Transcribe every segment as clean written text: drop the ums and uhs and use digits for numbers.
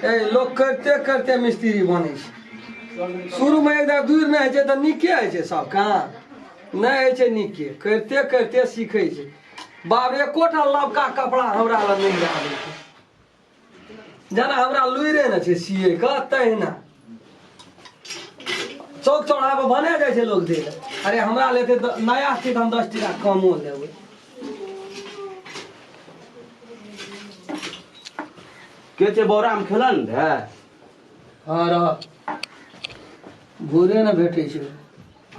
ए लोक करिते करिते मिस्त्री बनै छै। शुरूमे एकटा दूर नहि होइ छै तऽ नीके होइ छै सब काम नहि होइ छै नीके, करिते करिते सीखै छै। बाप रे, एकोटा लबका कपड़ा हमरा लग नहि आबै छै, जेना हमरा लुइरे ने छै सिए के तहिना। चौक चौराहा पर भने जाइ छै लोक दै लए। अरे हमरा लेते तऽ नया छै तऽ हम 10 टका कमो लेबै। के छै बौराम खेलन रे? हँ रह, भोरे ने भेटै छै।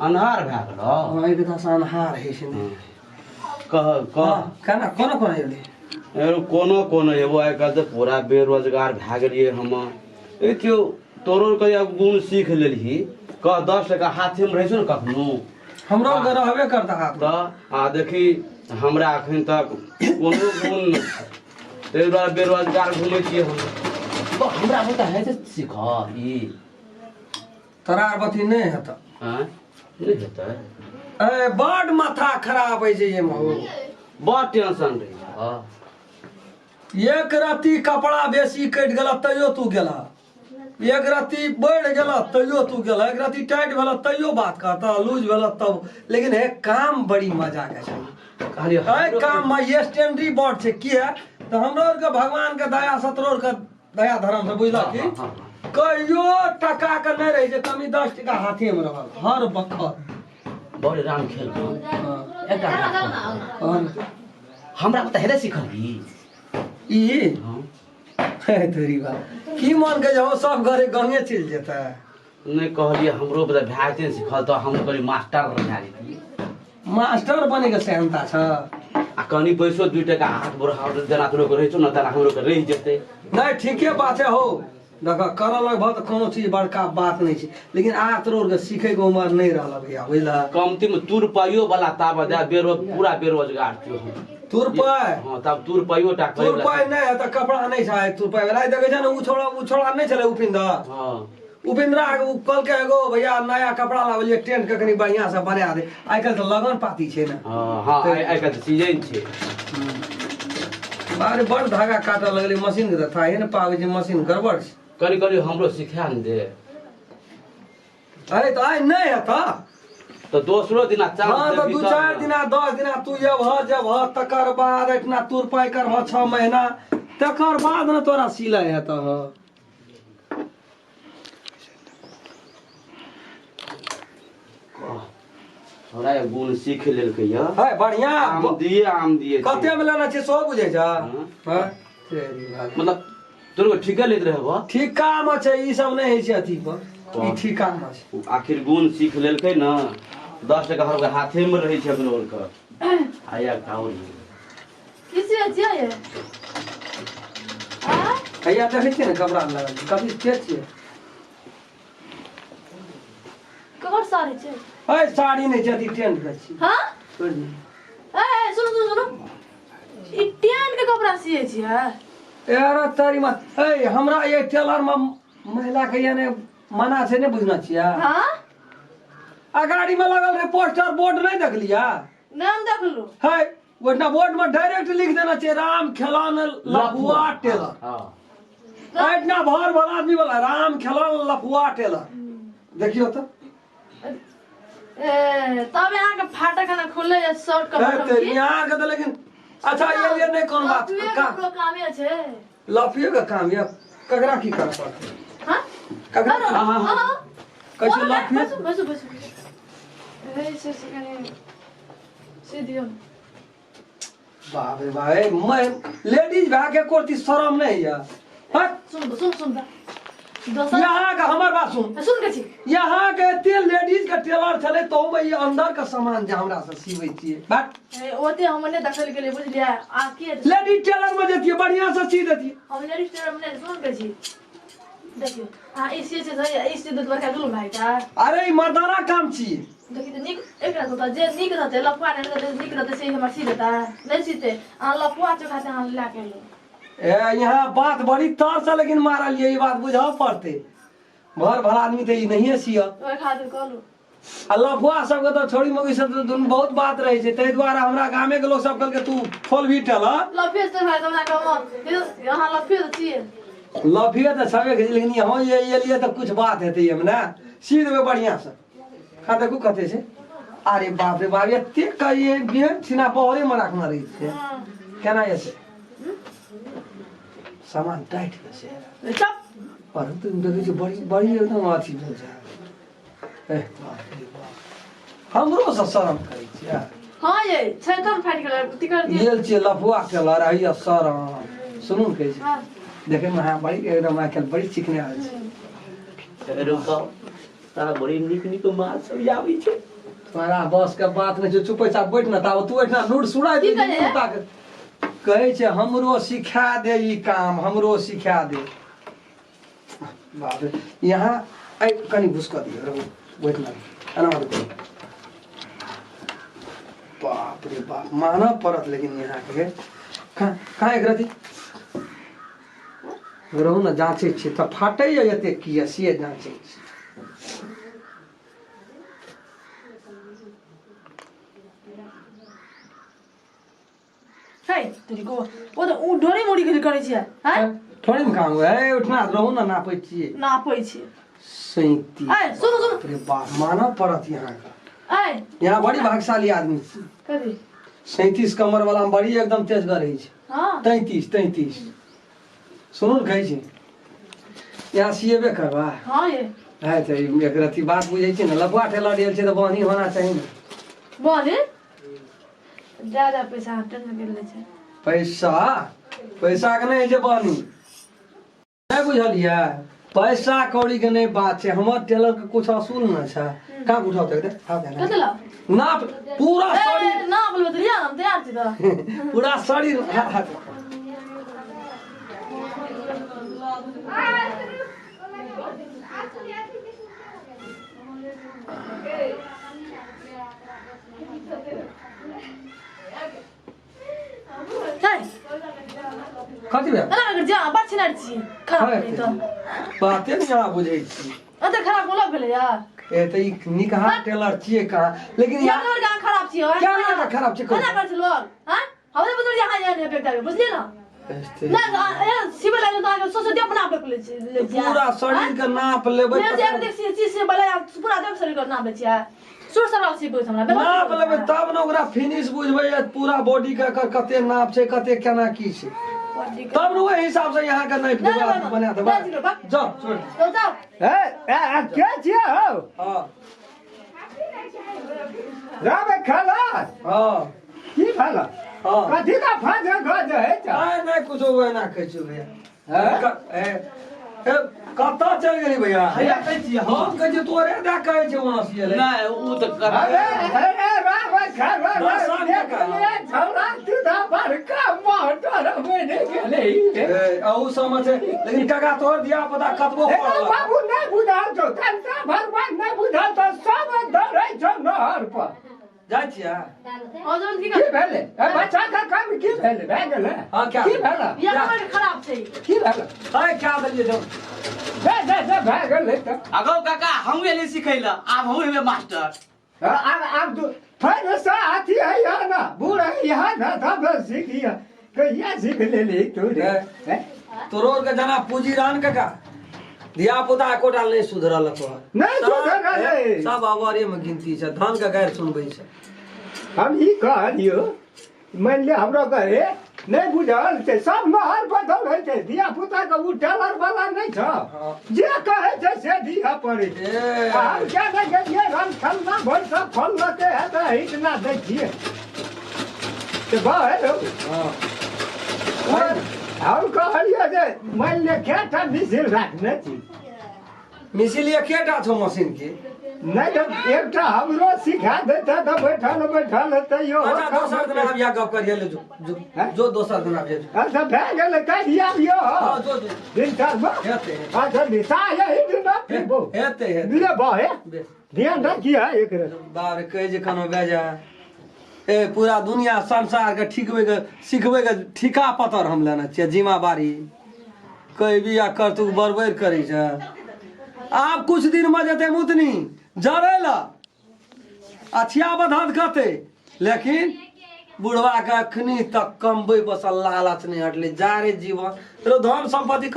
अन्हार भए गेलो। हँ, एक दशा अन्हार होइ छै ने। कह कह। हँ, केना कोना कोना एलै? एगो कोनो कोनो एगो आइ काल्हि तऽ पूरा बेरोजगार भए गेलियै हम। ए केओ तोरो कहिया गुण सीख लेलही? कह, 10 टका हाथेमे रहै छौ ने कखनो? हमरो आरके रहबे करता हाथ। तऽ आ देखी, हमरा एखन तक कोनो गुण नहि छै, ताहि दुआरे बेरोजगार घुमै छियै हम। तऽ हमरा बुते होइ छै सीखल ई? तोरा आर बती नहि हेतऽ। आँय, नहि हेतै? ए बड माथा खराब होइ छै एहिमे हो। बड़ टेंशन रहै छै। एक रत्ती कपड़ा बेसी कटि गेल तैयो तू गेलह, एक रत्ती बढ़ि गेल तैयो तू गेलह, एक रत्ती टाइट भेल तैयो बात कहतह, लूज भेल तब। लेकिन हे काम बड़ी मजा के छै। कहलियै एहि काम मे स्टैंडरी बड छै। किया तऽ हमरो आरके भगवान के दया से, तोरो आरके दया धर्म से बुझलक कि कहियो टका के नहि रहै छै कमी, 10 टका हाथे मे रहल हर बखत। बड़ राम खेल। हँ, एकटा बात कहू। कहऽ ने। हमरा तऽ हेतै सिखलही ई? हँ। हे तोरी बा, की मन के जे सब घरे गाँवे चलि जेतै? नहि, कहलियै हमरो भए जेतै ने सिखल तऽ हम कनि मास्टर भए जैतियै। मास्टर बने के सेहनता छ? आ कनि पैसो 2 टका हाथ बढ़ा जेना तोरो के रहै छौ ने तेना हमरो के रहि जेतै। नहि, ठीके बात छै हौ। देख, करऽ लगभग तऽ कोनो चीज बड़का बात नहि छै, लेकिन आब तोरो आरके सीखैके उमर नहि रहल भैया, बुझलह? कमती मे तुर पाइयो वाला ताबत दे बेरो पूरा बेरोजगार छियो हम। तुरपाइ? हँ, तब तुर पाइयो टा करे वाला। तुरपाइ नहि है तऽ कपड़ा नहि छै तुरपाइ वाला। देखै छै ने, ओ छोड़ा ओ छोड़ा नहि छलै उपिंदर? हँ। उपेंद्रा के ओ कहलकै, एगो भैया नया कपड़ा लाबलियै, टेंट के कनि बढ़िआँ से बना दे, आइ काल्हि तऽ लगन पाती छै ने। हँ हँ, आइ काल्हि तऽ सीजन छै। अरे बड़ धागा काटऽ लगलै मशीन के, तऽ थाहे ने पाबै छै, मशीन गड़बड़ छै। कनि कनि हमरो सिखा ने दे। अरे तऽ आइ नहि हेतऽ। तऽ दोसरो दिना चांस। हँ, तऽ देबही 2 तब 4 ने। दिना 10 दिना तू एबह जेबह, तकर बाद एहिठिना तुरपाइ करबह 6 महीना, तकर बाद ने तोरा सिलाइ हेतह। हमरा एगो गुण सीख लेलकै यऽ। है बढ़िया। आम दिए, आम दिए छै। कते में लेना छै सेहो बुझै छ? हँ। हँ? तेरी भाई। मतलब तोरो ठीके लैत रहबह? ठीका में छै, ई सब नहि होइ छै अथी पर, ई ठीका में छै। आखिर गुण सीख लेलकै ने, 10 टका हर हाथे में रहै छै अपनो आरके। आया काउर। की से छियै ये? आँय? हैया देखै छियै ने कपड़ा लगल छै, कथी के छियै? ककर साड़ी छै? है साड़ी नहि छै, अथी टेंट के छी। हाँ? छोड़ि दियौ। ए ए, सुनू सुनू सुनू, ई टेंट के कपड़ा सियै छियै? एरा तारी मा, ए हमरा ये टेलर में महिला के यानी मना छै, नहि बुझना छियै? हाँ? अगाड़ी में लगल रहे पोस्टर बोर्ड, नहि देखलियै? नहि, हम देखलू। है ओहिना बोर्ड में डायरेक्ट लिख देना छै, राम खेलन लफुआ टेलर। हाँ। एहिठिना भर भर आदमी वाला राम खेलन लफुआ टेलर, देखियौ तऽ। ए तब अहाँके फाटक खाना खुलले या शर्ट कपड़ा? है तऽ यहाँ के तऽ लेकिन अच्छा ये लिए नहि कोन बात। लफुए कपड़ो कामे छै। लफिए के काम ये, ककरा की करऽ पड़तै? हाँ? ककरा? हाँ हाँ, हाँ। हाँ। कहै छै लफिए। बसु बसु बसु, ए से से कनि से दियौ। बाप रे बाप, ए, मैं लेडीज भए के कोरती शरम नहीं है? हट। सुन सुन सुन, दोसर यहाँ के हमर बात सुन। सुन के छी। यहाँ के एते लेडीज के टेलर छलै तो में ई अंदर के सामान जे हमरा से सीबै छियै बाट। ए, ओते हम नहि देखल गेलियै, बुझलियै? आ के लेडीज टेलर में जतियै, बढ़िया से सी देतियै। हम लेडीज टेलर में नहि। सुन के छी, देखियौ आ ई से छै सही, ई से बड़का दुनू भाई का। अरे ई मर्दाना काम छी। देखी तऽ नीक एकरा तऽ जे नीक रहतै, लफुआ नहि रहतै, नीक रहतै से हमर सी देता नहि सीते। अहाँ लफुआ चोखा से अहाँ लए के एलहुँ। ए यहाँ बात बड़ी तर से लेकिन मारल ये, ई बात बुझऽ पड़तै। भर भला आदमी तऽ ई नहिये सिय। ओहि खातिर कहलहुँ। आ लफुआ सबके तऽ छोड़ी मौगी सब तऽ दुनू बहुत बात रहै छै ताहि दुआरे हमरा गामे के लोक सब कहलकै तू फल भी टेलर लफे से भाई हमरा कहब अहाँ लफे तऽ छियै लफिए तऽ छबे करै लेकिन यहाँ ये एलियै तऽ कुछ बात हेतै एहिमे ने सी देबै बढ़िआँ से खा देखू कते छै अरे बाप रे बाप एते कहिए बेन छिना बहरे मे राखने रहै छै केना ये से सामान टाइट छै चप पर तुम देखै छी बड़ी बड़ी एकदम अथी भेल छै ए बाप रे बाप हमरो से शरम करै छियै हाँ ये छै तब फाटि गेलै टिकट दिअ गेल छियै लफुआ के लड़ाइया शरम सुनू ने कहै छै हाँ देखै मे अहाँ बड़ी एकदम आइ काल्हि बड़ी चिकने आयल छै रुको तारा बड़ी नीक नीक माल सब आबै छै तोरा बस के बात नहि छै चुपे चाप बैठ ने ताबे तू एहिठिना नूर सुराइ की दे कहै कुत्ता के कहै छै हमरो सिखा दे ई काम हमरो सिखा दे बाप रे यहाँ ऐ कनि घुसकऽ दियौ रहू बैठ ना एना मत बाप रे बाप मानऽ पड़त लेकिन यहाँके कहाँ कहाँ एक रति रहू ने जाँचै छियै तऽ फाटैए एते किया से जाँचै छी है तेरी को ओ तऽ उ डोरी मुड़ी के करै छियै हैं थोड़ी में काम है उठना रहू ना नापै छियै नापै छियै 37 ऐ सुनू सुनू बाप रे बाप मानऽ पड़त यहाँ का ऐ यहाँ बड़ी भाग्यशाली आदमी छी कथी 37 कमर वाला में बड़ी एकदम तेज रहै छै हाँ 33 33 सुनू ने कहै छी यहाँ सिएबे करबा हाँ ये है तऽ ई एक रत्ती बात बुझै छी ने लफुआ ठेला डेल छै तऽ बहनी होना चाही ने बोले ज्यादा पैसा टेंशन कर ले छै पैसा पैसा के नहि होइ छै बहनी नहि बुझलियै पैसा कौड़ी के नहि बात छै हमर टेलर के कुछ असूल ने छै कहाँ उठाउ तक दे हाथ दे कते लाओ नाप पूरा ए शरीर नाप लेबै तऽ लिअ हम तैयार छी तऽ पूरा शरीर हाथ हाथ है कथी भेल एना अगर जा बड़ छिनार छी खराब भेलै तऽ बाते नहि अहाँ बुझै छी एते खराब बोला भेलै यार ए तऽ ई निकहा टेलर छियै कहाँ लेकिन यार यहाँ लोग खराब छी क्या नाम खराब छै केना करै छै लोग हैं हमरे बुझल यहाँ यहाँ नहि बेटा बुझलियै ना ना ए सिबे लागे तऽ अहाँके सोचो दे अपना आप ले छी ले छी पूरा शरीर के नाप लेबै ले जे देख छी चीज से बला पूरा देख शरीर के नाप ले छी सुर सराव सिबै हमरा नाप लेबै तब ने ओकरा फिनिश बुझबै जे पूरा बॉडी के एकर कते नाप छै कते केना की छै तब ने ओहि हिसाब से यहाँ के नापि देबै आदमी बना देबै जाओ छोड़ जाओ ए ए ए, के छियै हौ हाँ रामे खलास हाँ की भेल हाँ कथी का फाँस गज है चा नहीं नहीं कुछ एना कहै छियौ भैया हैं? ए ए कतऽ चलि गेली भैया हैया कहै छियै हम हम कहै छियै तोरे दए कहै छै ओना सियलै नहि ओ तऽ कर अरे अरे रामे खलास दस साल के देख लिए छौड़ा तू तऽ बड़का मोटर बनि गेलै रे। ए अहू सबमे छै लेकिन काका तोहर धिया पुता कतबो ए पढ़लक बाबू नहि बुझल छौ तनता भगवान नहि बुझल छौ सब दौड़ै छौ नहर पर जाइ छियै और जवन की की कर भेलै ए बच्चा के काम की भेलै भए गेलै हाँ, क्या? की भेलै ये हमर खराब छै की भेलै आइ क्या देलियै जब जा जा जा भए गेलै तऽ अगौ काका हमहूँ एलियै सिखै लए आब हमहूँ हेबै मास्टर हाँ, आब आब तू फेर से अथी है यहाँ ना बूढ़ है यहाँ ना तब सीखिया कहिया सीख लेली तू रे हैं? तोरो के जना पूंजी रान काका धिया पुता एकोटा नहि सुधरल तोहर नहि सुधरल है। सब अवरे में गिनती छै धान के गारि सुनबै छै हम ई कहलियो मानि लिअ हमरो कहे नहि बुझल छै सब महल पर दौड़ै छै धिया पुता के ओ टेलर वाला नहि छौ हाँ। जे कहै छै से दिअ पड़ै छै ए आ हम क्या नहि गेलियै हम खेलना भरि सब खोललकै है तऽ इतना दै छियै तऽ बह हौ हाँ हम कहलियै जे मानि लिअ कएटा मिसिल राखने छी मिसिल एकेटा छौ मशीन के नहि तऽ एकटा हमरो सिखा देतै तऽ बैठल बैठल तैयो अच्छा दोसर दिन आबिया गप करिए ले जो जो हैं? जो दोसर दिन आबिया जो अच्छा भए गेलै कहिया आबियो हाँ जो जो दिन चारमे हेतै अच्छा निशा यही दिन पीबो हेतै हेतै ले बहे बेस ध्यान रखिए एक रति बाप रे कहै जे कोनो बेजा ए पूरा दुनिया संसार के ठीकबै के सिखबै के ठीका पतर हम लेने छियै जिम्मेवारी कहबी आ करतू बड़बड़ करै छै आब कुछ दिन में जेतै मुतनी जरै लए अथिया बधत कते लेकिन बुढ़वा के अखनी तक कमबै बसल लालच नहीं हटले जा रे जीवन रो धन संपत्ति।